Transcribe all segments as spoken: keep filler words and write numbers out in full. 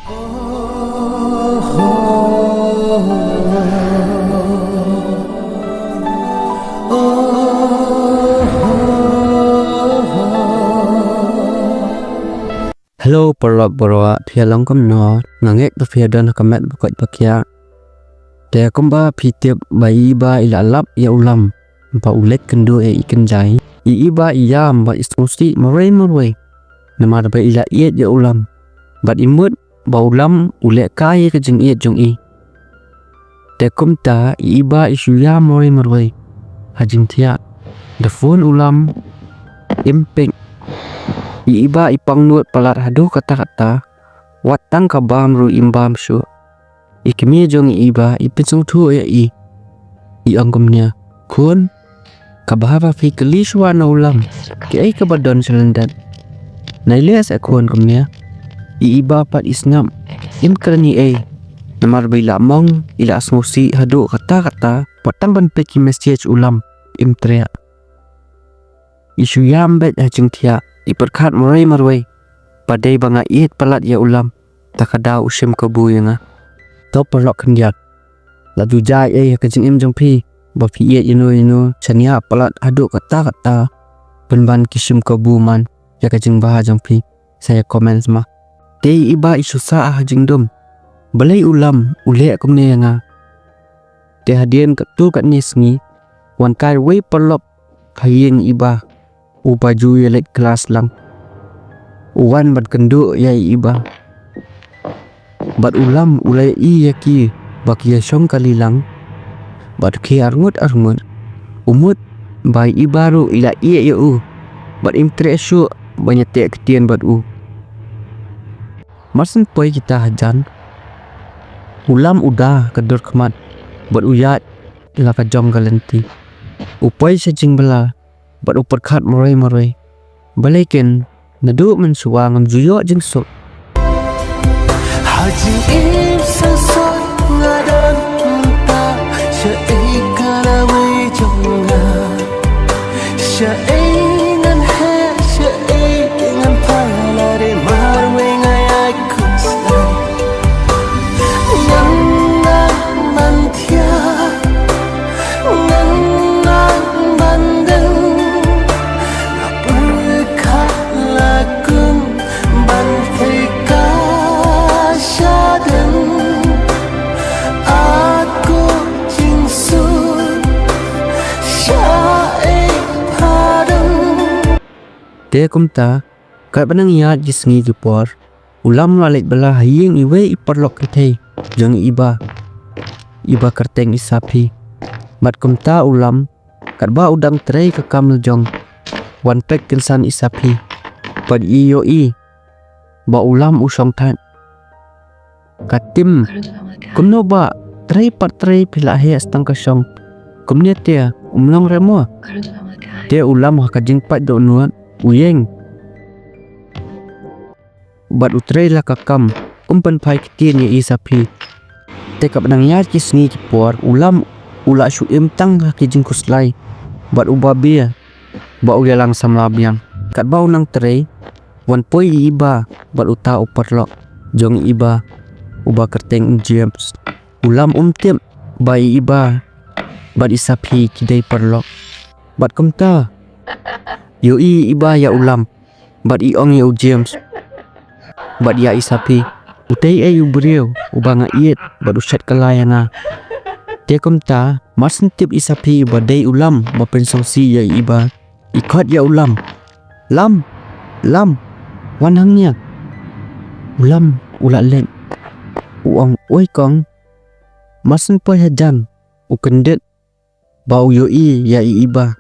Hello, paralok baroh, phi ïa long kumno? Nga ngeit ba phi ïa don ha ka met ba koit ba khiah. Te kumba phi tip ba i Iba i la lap ïa u Lam ba u leit kynduh ïa i kynjai. I Iba i ïam bad i sngewsih marwei marwei namar ba i la ïeit ïa u Lam bad i mut ba u Lam u leh kai ïa ka jingïeit jong i. Te kumta i Iba i shu ïam marwei marwei ha jingthiah. Da phone u Lam im pick. I Iba i pang nud palat haduh katta katta. Wat tang ka bam ruh im bam shuh. I kmie jong i Iba i pynsngewthuh ïa i. I ong kumne, khun, kaba haba phi kylli shuwa na u Lam, kaei kaba don sha lyndet? Nai leh seh khun kumne. I Iba pat i sngap, im kren ei ei. Namar ba i la mong, i la sngewsih haduh katta katta, wat tang ban peit ki message u Lam, im treh. I shu ïam beit ha jingthiah, i pyrkhat marwei marwei. Ba dei ba nga ïeit palat ïa u Lam, ta ka daw u shim kabu ïa nga. To paralok khyndiat. La ju jia ei ei ha ka jingim jong phi, ba phi ïeit ïano ïano, shaniah palat haduh katta katta. Pynban ki shim kabu man ïa ka jingbha jong phi. Sa ïa comment ma. Te i Iba i shu sah ha jingdum. Balei u Lam u leh kumne ïa nga? Te hadien katto katne sngi, wan kai wei paralok ha ïing i Iba. Uba ju ïa leit klas lang. U wan bad kynduh ïa i Iba. Bad u Lam u la ïohi ïa ki ba ki ïa shong kali lang. Bad ki arngut arngut. U mut ba i Iba ruh i la ïeit ïa u. Bad im treh shuh ban ïateh ktien bad u. Mar shen poi kita hajan, u Lam u da ka dur khmat bad u ïaid la ka jong ka lynti. U poi sha jingbylla bad u pyrkhat marwei marwei. Balei ken naduh mynshuwa ngam ju ïoh jingsuk. Ha jingim sngewsih nga don mynta, shaei ka lawei jong nga. Shaei ngan heh, shaei ngan pala, dei marwei nga ïai khuslai. Ngan nang ban thiah, ngan nang ban dang. Nga pyrkhat la kum ban pyrkhat sha dang. Atu jingsuk shaei pha dang. Te kumta, katba nang ïaid ki sngi ki por, u Lam u la leit bylla ha ïing iwei i paralok kynthei jong i Iba. Iba kyrteng i Saphi. Bad kumta u Lam, katba u dang trei ka kam la jong, wan peit kynsan i Saphi. Bad i ïohi ba u Lam u shong thait. Ka tim, kumno ba trei pat trei phi la heh tang ka shong. Kumne te um long re mo. Te u Lam ha ka jingpait dohnud u ïeng bad u trei la ka kam, um pynphai ktien ïa i Saphi. Te katba nang ïaid ki sngi ki por, u Lam u la shu im tang ha ki jingkhuslai bad u babe ba u ïalang samla biang. Katba u nang trei, wan poi i Iba bad uta u paralok jong i Iba, uba kyrteng u James. U Lam um tip ba i Iba bad i Saphi ki dei paralok. Bad kumta, ïohi i Iba ïa u Lam bad i ong ïa u James bad ïa i Saphi, utei ei u briew uba nga ïeit bad u shet kylla ïa nga. Te kumta, mar shen tip i Saphi ba dei u Lam ba pynsngewsih ïa i Iba, i khot ïa u Lam. Lam, Lam, wan hangne. U Lam u la leit. U ong, oi kong. Mar shen poi hajan, u kyndit ba u ïohi ïa i Iba.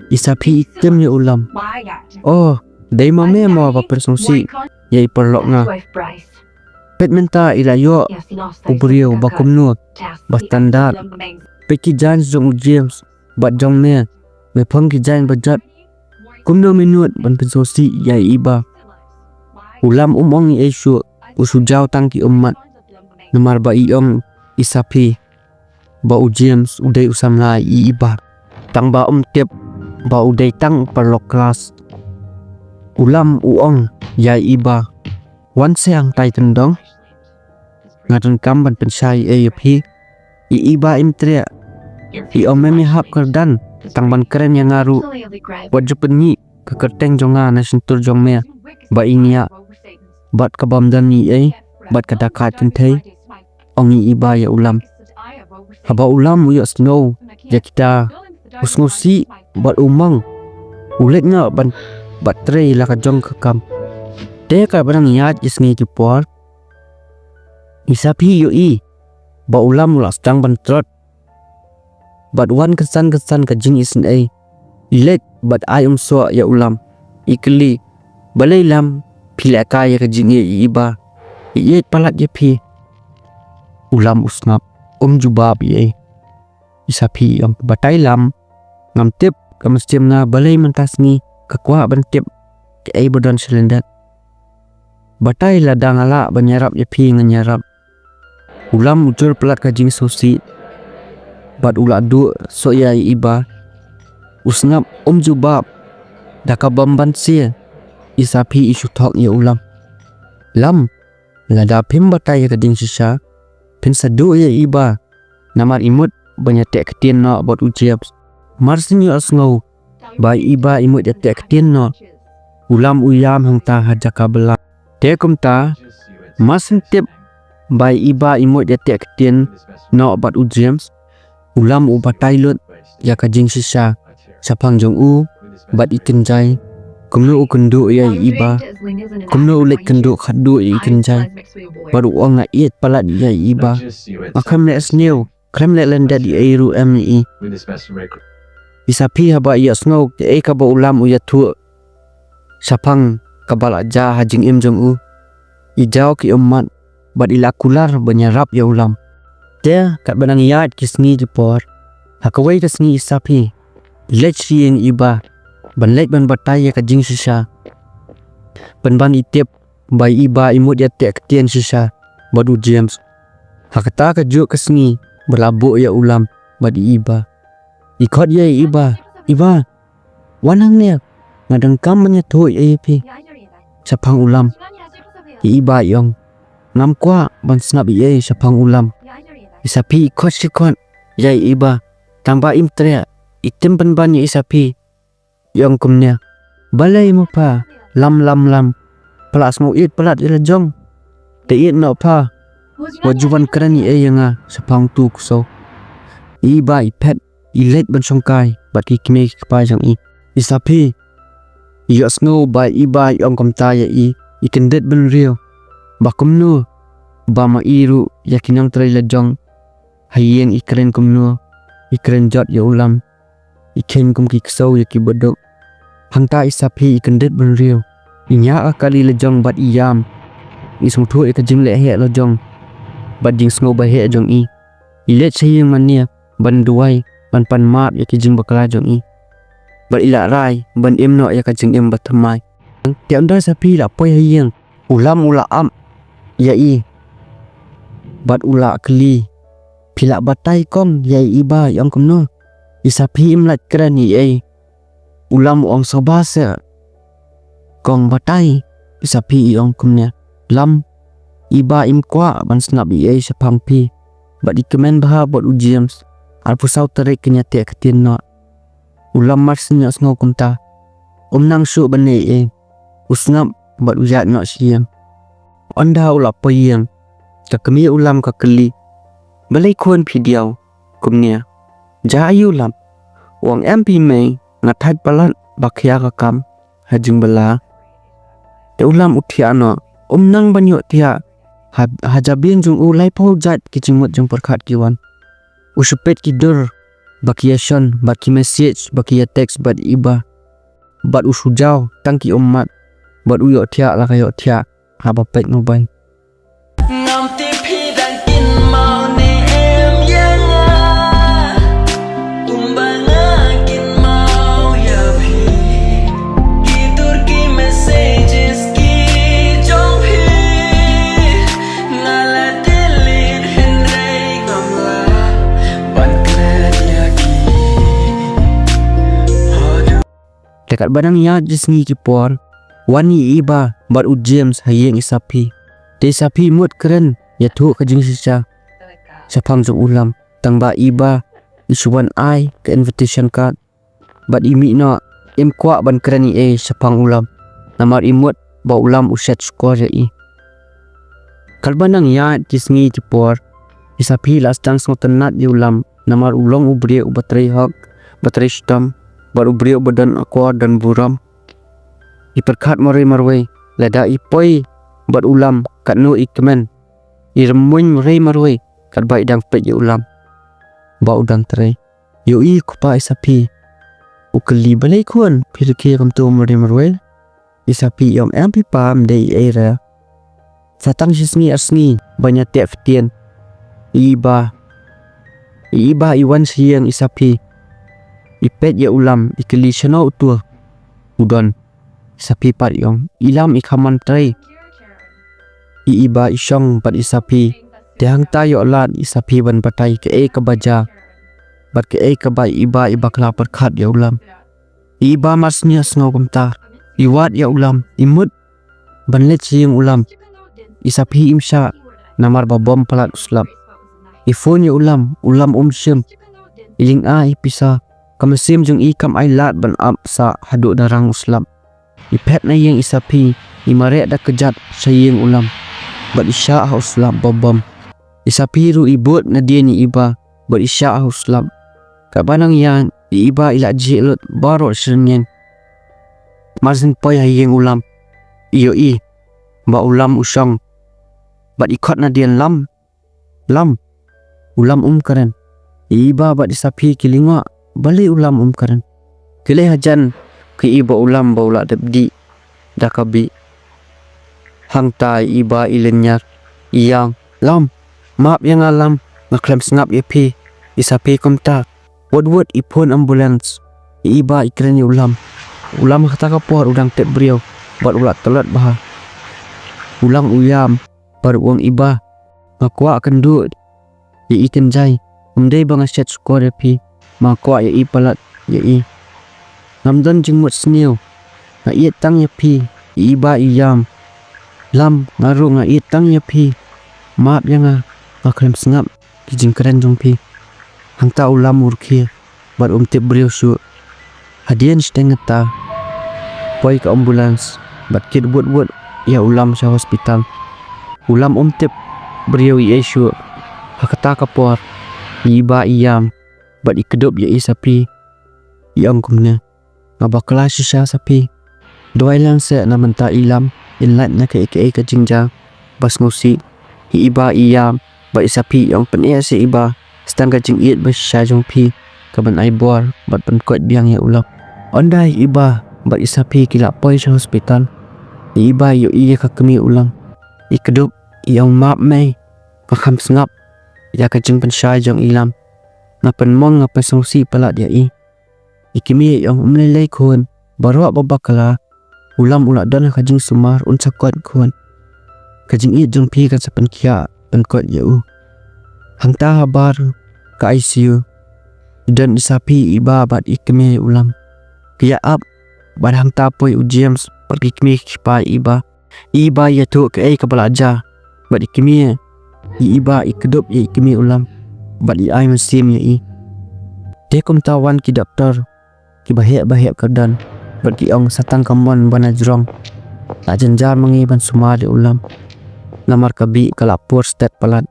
I Saphi i tim ïa u Lam. Oh, dei ma me mo ba pynsngewsih ïa i paralok nga. Peit mynta i la ïoh u briew ba kumno, ba standard. Peit ki jaiñ jong u James bad jong me, me phong ki jaiñ ba jot. Kumno me nud ban pynsngewsih ïa i Iba. U Lam um ong ei ei shuh, u shu jaw tang ki ummat. Namar ba i ong i Saphi ba u James u dei u samla i Iba. Tang ba um tip ba u dei tang u paralok klas. U Lam u ong ïa i Iba, wan seh hangtai tyndong. nga donkam ban pynshai ei ïa phi. I Iba im treh. I ong mem ïahap kyrdan tang ban kren ïa nga ruh. Wat ju pynïaid ka kyrteng jong nga na shyntur jong me ba i ngiah. Bad ka bym don ei ei bad ka da khat kynthei, ong i Iba ïa u Lam. Haba u Lam u ïohsngew ïa kita, u sngewsih bad u mang. U leit noh ban bat trei la ka jong ka kam. Te katba dang ïaid ki sngi ki por, i Saphie i ïohi ba u Lam u la sdang ban tlot bad wan kynsan kynsan ka jingisynei. I leit bad ai umsoh ïa u Lam. I kylli, balei Lam phi leh kai ïa ka jingïeit i Iba? I ïeit palat ïa phi. U Lam u sngap, um jubab ei ei. I Saphie i ong, batai Lam, ngam tip, ka mynsiem nga balei mynta sngi ka kwah ban tip kaei ba don sha lyndet. Batai lada nga lah ban ïarap ïa phi ngan ïarap. U Lam u jur palat ka jingsngewsih bad u la duh soh ïa i Iba. U sngap, um jubab. Da ka bym banse, i Saphie i shu thok ïa u Lam. Lam, lada phim batai ïa ka jingshisha, phin sa duh ïa i Iba. Namar i mut ban ïateh ktien noh bad u James. Mar syn ïohsngew ba i Iba i mut ïateh ktien noh, u Lam u ïam hangta ha jaka bylla. Te kumta, mar syn tip ba i Iba i mut ïateh ktien noh bad u James, u Lam u batai lut ïa ka jingshisha shaphang jong u bad i Kynjai. Kumno u kynduh ïa i Iba, kumno u leit kynduh khatduh ïa i Kynjai. Bad u ong, nga ïeit palat ïa i Iba. Nga khlem leh sniew, khlem leh lyndet ei ei ruh em ïa i. I Saphie haba i ïohsngew kaei kaba u Lam u ïathuh shaphang kaba la jia ha jingim jong u, i jaw ki ummat bad i la kular ban ïarap ïa u Lam. Te katba dang ïaid ki sngi ki por, ha kawei ka sngi i Saphie i leit sha ïing i Iba ban leit ban batai ïa ka jingshisha, pynban i tip ba i Iba i mut ïateh ktien shisha bad u James. Ha kata ka juh ka sngi ba la buh ïa u Lam bad i Iba, i khot ïa i Iba, Iba, wan hangne, nga donkam ban ïathuh ei ei ïa phi shaphang u Lam. I Iba i ong, ngam kwah ban sngap ei ei shaphang u Lam. I Saphie i khot shi khot ïa i Iba, tang ba im treh, i tim pynban ïa i Saphie. I ong kumne, balei mo pha, Lam, Lam, Lam, pha la sngewsih palat ïa la jong. Te ïeit noh pha, wat ju wan kren ei ei ïa nga shaphang utu u ksew. I Iba i phet, i leit ban shongkai bad ki kmie ki kpa jong i. I Saphie i ïohsngew ba i Iba i ong kumta ïa i, i kyndit bynriew. Ba kumno ba ma i ruh ïa ki nongtrei la jong ha ïing i kren kumno, i kren jot ïa u Lam, i kheiñ kum ki ksew ïa ki baduk. Hangta i Saphie i kyndit bynriew, i ñiah ka kali la jong bad i ïam. I sngewthuh ïa ka jingleh heh la jong bad jingsngew ba heh jong i. I leit sha ïing mane ban duwai, ban pan map ïa ki jingbakla jong i. Bad i la rai ban im noh ïa ka jingim ba thymmai. Te ynda i Saphie i la poi ha ïing, u Lam u la ap ïa i bad u la kylli, phi la batai kong ïa i Iba? I ong kumno? I Saphie im lah kren ei ei. U Lam u ong, sngewbha seh kong, batai. I Saphie i ong kumne, Lam, i Iba im kwah ban sngap ei ei shaphang phi. Bad i kmen bha bad u James. Arphew saw tarik kin ïateh ktien noh. U Lam mar syn ïohsngew kumta, um nang shuh ban leh ei ei. U sngap bad u ïaid noh sha ïing. Ynda u la poi ïing, ka kmie u Lam ka kylli, balei khun phi diaw kumne? Jia aïu Lam? U ong, em phi mei, nga thait palat ba khia ka kam ha jingbylla. Te u Lam u thiah noh, um nang ban ïohthiah. Ha, ha jabieng jong u laiphew jait ki jingmut jingpyrkhat ki wan. U shu peit ki dur ba ki ïashon bad ki message ba ki ïa text bad i Iba. Bad u shu jaw tang ki ummat bad u ïohthiah la ka ïohthiah haba peit mobile. Ngam tip phi dang kynmaw ne em ïa nga. Kumba nga kynmaw ïa phi. Ki dur ki messages ki jong phi. Nga la delete hynrei ngam lah ban klet ïa ki. Te katba dang ïaid ki sngi ki por, wan i Iba bad u James ha ïing i Saphie. Te i Saphie i mut kren ïathuh ka jingshisha shaphang jong u Lam. Tang ba i Bah i shu wan ai ka invitation card bad i mih noh, im kwah ban kren ei ei shaphang u Lam, namar i mut ba u Lam u shet shkor ïa i. Katba nang ïaid ki sngi ki por, i Saphi i la sdang sngewtynnad ïa u Lam, namar u long u briew uba trei hok, ba trei shitom, bad u briew uba don akor don burom. I pyrkhat marwei marwei, lada i poi bad u Lam katno i kmen. I rymmuiñ marwei marwei katba i dang peit ïa u Lam ba u dang trei. Ïohi i kpa i Saphi, u kylli, balei khun phi rkhie kumto marwei marwei? I Saphi i ong, em phi pa, ym dei ei ei re. Sa tang shi sngi ar sngi ban ïateh ktien. I Bah, i Bah i wan sha ïing i Saphi, i peit ïa u Lam, i kylli, shano uto u don? I Saphi pat i ong, i Lam i kham wan trei. I Bah i shong bad i Saphi, te hangta ïoh lad i Saphi ban batai kaei kaba jia bad kaei kaba i Bah i bakla pyrkhat ïa u Lam. I Bah mar shu sngew kumta, i wad ïa u Lam, i mut ban leit sha ïing u Lam. I Saphi im shah namar ba bom palat u slap. I phone ïa u Lam, u Lam um shim. I lyngngoh ïa i pisa, ka mynsiem jong i kam ai lad ban ap sah haduh da rang u slap. I phet na ïing i Saphi, i mareh da kjat sha ïing u Lam bad i shah ha u slap ba bom. I Saphi ruh i bud nadien ïa i Bah bad i shah ha u slap. Katba nang ïaid, i Bah i la jhieh lut baroh shi rynïeng. Mar shu poi ha ïing u Lam, i ïohi ba u Lam u shong bad i khot nadien, Lam, Lam. U Lam um kren. I Bah bad i Saphi ki lyngngoh, balei u Lam um kren. Ki leit hajan, ki ïohi ba u Lam ba u la dep dih da ka bih. Hangta i Bah i lynñiar, i ong, Lam, map ïa nga Lam, nga khlem sngap ïa phi. I Saphi kumta, wut wut i phone ambulance. I Bah i kren ïa u Lam. U Lam ha kata ka por u dang tip briew bad u la tlot bha. U Lam u ïam bad u ong, i Bah, nga kwah kynduh ïa i kynjai. Ym dei ba nga shet shkor ïa phi, ma nga kwah ïa i palat ïa i. Ngam don jingmut sniew, nga ïeit tang ïa phi. I Bah i ïam, Lam, nga ruh nga ïeit tang ïa phi. Map ïa nga, nga khlem sngap ki jingkren jong phi. Hangta u Lam u rkhie bad um tip briew shuh. Hadien shiteng kata, poi ka ambulance bad kit wut wut ïa u Lam sha hospital. U Lam um tip briew ei ei shuh. Ha kata ka por, i Bah i ïam bad i kdup ïa i Saphi, i ong kumne, nga bakla shisha Saphi. Duwai lang seh na mynta i Lam, yn lait na kaei kaei ka jingjia ba sngewsih. I Bah i ïam bad i Saphi i ong, pyneh seh i Bah, sa tang ka jingïeit ba shisha jong phi ka ban ai bor bad pynkoit biang ïa u Lam. Ynda i Bah bad i Saphi ki la poi sha hospital, i Bah i ïohi ïa ka kmie u Lam, i kdup, i ong, map mei, nga khlem sngap ïa ka jingpynshai jong i Lam. Nga pynmong, nga pynsngewsih palat ïa i. I kmie i ong, ym lei lei khun, baroh ba bakla, u Lam u la don ha ka jingsumar, un sa koit khun. Ka jingïeit jong phi kan sa pynkhiah pynkoit ïa u. Hangta habar ka I C U, i don i Saphi, i Bah bad i kmie u Lam. Ki ïa ap bad hangta poi u James bad ki kmie ki kpa i Bah. I Bah i ïathuh kaei kaba la jia bad i kmie i Bah, i kdup ïa i kmie u Lam bad i ai mynsiem ïa i. Te kumta wan ki doktor kiba heh ba heh kyrdan bad ki ong, sa tang ka mon ba na jrong. La jynjar ma ngi ban sumar ïa u Lam namar ka bih ka la pur stet palat.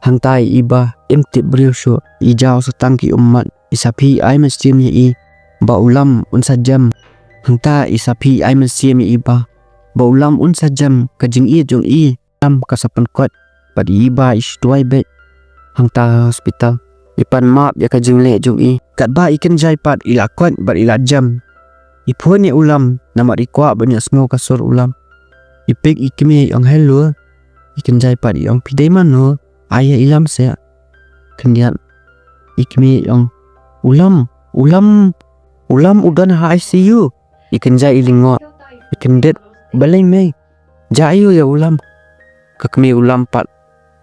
Hangta i Bah im tip briew shuh, i jaw sa tang ki ummat. I Saphi i ai mynsiem ïa i ba u Lam un sa jem. Hangta i Saphi i ai mynsiem ïa i Bah ba u Lam un sa jem, ka jingïeit jong i Lam ka sa pynkoit. Bad i Bah i shu duwai beit hangta ha hospital, i pan map ïa ka jingleh jong i. Katba i kynjai pat i la koit bad i la jem, i phone ïa u Lam namar i kwah ban ïohsngew ka sur u Lam. I pick, i kmie i ong, hello. I kynjai pat i ong, phi dei mano? Ai ïa i Lam seh. Khyndiat, i kmie i ong, u Lam, u Lam, u Lam u don ha I C U. I kynjai i lyngngoh, i kyndit, balei mei? Jia aiu ïa u Lam? Ka kmie u Lam pat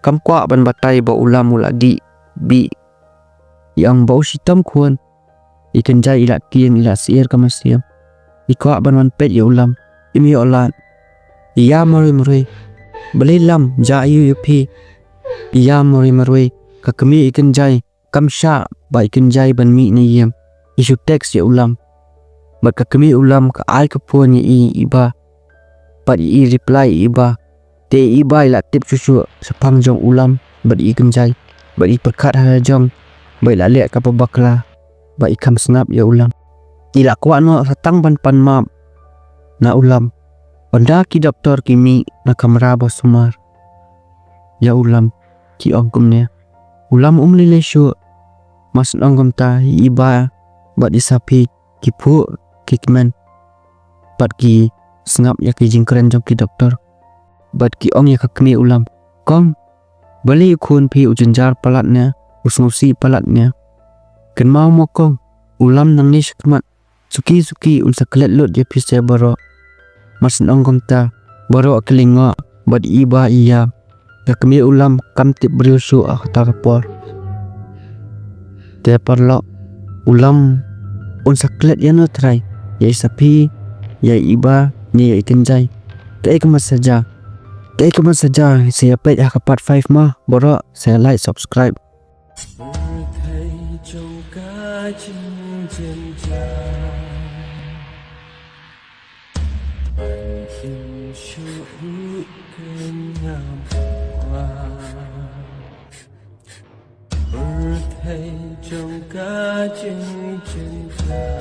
kam kwah ban batai ba u Lam u la dih bih. I ong, ba u shitom khun. I kynjai i la kieng, i la syier ka mynsiem. I kwah ban wan peit ïa u Lam, im ïoh lad. I ïam marwei marwei. Balei Lam, jia aiu ïa phi? Ïa marwei marwei ka kmie i Kynjai kam shah ba i Kynjai ban mih na ïing. I shu text ïa u Lam. Bad ka kmie u Lam ka ai ka phone ïa i Iba. Bad i reply ïa Iba. Te i Iba i la tip shuh shuh shaphang jong u Lam bad i Kynjai. Bad i pyrkhat ha jong ba i la leh kaba bakla ba i kham sngap ïa u Lam. I la kwah noh sa tang ban pan map na u Lam. Ynda ki doktor ki mih na kamra ba sumar ïa u Lam, ki ong kumne. U Lam um lei lei shuh. Mar shen ong kumta, i Iba bad i Saphi ki phuh ki kmen bad ki sngap ïa ki jingkren jong ki doktor. Bad ki ong ïa ka kmie u Lam, kong, balei u khun phi u jynjar palat ne, u sngewsih palat ne? Kynmaw mo kong, u Lam nangne shakhmat suki suki un sa klet lut ïa phi se baroh. Mar shen ong kumta, baroh ki lyngngoh bad i Iba i ïam. Ka kmie u Lam kam tip briew shuh ha kata ka por. Te paralok, u Lam un sa klet ïano trai, ïa i Saphi, ïa i Iba ne ïa i Kynjai? Kaei kaba sa jia? Kaei kaba sa jia? Sa ïa peit ha ka part five mo baroh, sa ïa like, subscribe. Pyrthei jong ka jingjynjar, ban im shuh ruh ka ngam kwah. Pyrthei jong ka jingjynjar.